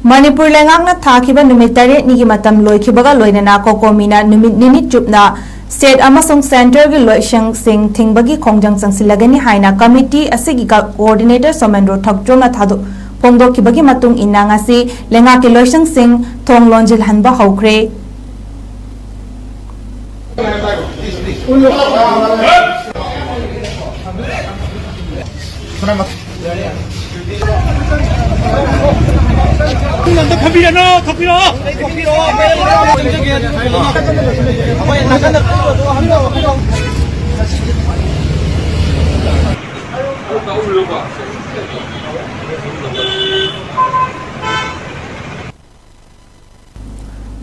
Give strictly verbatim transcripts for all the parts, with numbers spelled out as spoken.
ꯃꯅꯤꯄꯨꯔ ꯂꯩꯉꯥꯛꯅ ꯊꯥꯈꯤꯕ ꯅꯨꯃꯤꯠ ꯇꯔꯦꯠꯅꯤꯒꯤ ꯃꯇꯝ ꯂꯣꯏꯈꯤꯕꯒ ꯂꯣꯏꯅꯅ ꯀꯣꯀꯣꯃꯤꯅ ꯅꯨꯃꯤꯠ ꯅꯤꯅꯤ ꯆꯨꯞꯅ ꯁ꯭ꯇꯦꯠ ꯑꯃꯁꯨꯡ ꯁꯦꯟꯇꯔꯒꯤ ꯂꯣꯏꯁꯪꯁꯤꯡ ꯊꯤꯡꯕꯒꯤ ꯈꯣꯡꯖꯪ ꯆꯪꯁꯤꯜꯂꯒꯅꯤ ꯍꯥꯏꯅ ꯀꯃꯤꯇꯤ ꯑꯁꯤꯒꯤ ꯀ-, ꯀꯣꯑꯣꯔꯗꯤꯅꯦꯇꯔ ꯁꯣꯃꯦꯟꯗ꯭ꯔꯣ ꯊꯛꯆꯣꯝꯅ ꯊꯥꯗꯣꯛ-, ꯐꯣꯡꯗꯣꯛꯈꯤꯕꯒꯤ ꯃꯇꯨꯡ ꯏꯟꯅ ꯉꯁꯤ ꯂꯩꯉꯥꯛꯀꯤ ꯂꯣꯏꯁꯪꯁꯤꯡ ꯊꯣꯡ ꯂꯣꯟꯁꯤꯜꯍꯟꯕ ꯍꯧꯈ꯭ꯔꯦ꯫ ꯑꯝꯇ ꯐꯝꯕꯤꯔꯅꯣ, ꯊꯣꯛꯄꯤꯔꯛꯑꯣ꯫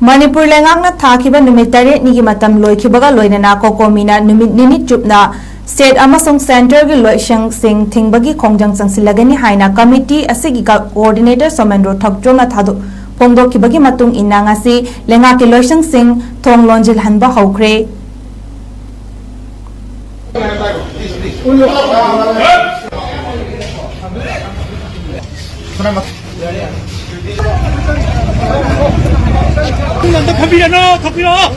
ꯃꯅꯤꯄꯨꯔ ꯂꯩꯉꯥꯛꯅ ꯊꯥꯈꯤꯕ ꯅꯨꯃꯤꯠ ꯇꯔꯦꯠꯅꯤꯒꯤ ꯃꯇꯝ ꯂꯣꯏꯈꯤꯕꯒ ꯂꯣꯏꯅꯅ ꯀꯣꯀꯣꯃꯤꯅ ꯅꯨꯃꯤꯠ ꯅꯤꯅꯤ ꯆꯨꯞꯅ ꯁ꯭ꯇꯦꯠ ꯑꯃꯁꯨꯡ ꯁꯦꯟꯇꯔꯒꯤ ꯂꯣꯏꯁꯪꯁꯤꯡ ꯊꯤꯡꯕꯒꯤ ꯈꯣꯡꯖꯪ ꯆꯪꯁꯤꯜꯂꯒꯅꯤ ꯍꯥꯏꯅ ꯀꯃꯤꯇꯤ ꯑꯁꯤꯒꯤ ꯀ-, ꯀꯣꯑꯣꯔꯗꯤꯅꯦꯇꯔ ꯁꯣꯃꯦꯟꯗ꯭ꯔꯣ ꯊꯛꯆꯣꯝꯅ ꯊꯥꯗꯣꯛ-, ꯐꯣꯡꯗꯣꯛꯈꯤꯕꯒꯤ ꯃꯇꯨꯡ ꯏꯟꯅ ꯉꯁꯤ ꯂꯩꯉꯥꯛꯀꯤ ꯂꯣꯏꯁꯪꯁꯤꯡ ꯊꯣꯡ ꯂꯣꯟꯁꯤꯜꯍꯟꯕ ꯍꯧꯈ꯭ꯔꯦ꯫ ꯑꯝꯇ ꯐꯝꯕꯤꯔꯅꯣ, ꯊꯣꯛꯄꯤꯔꯛꯑꯣ꯫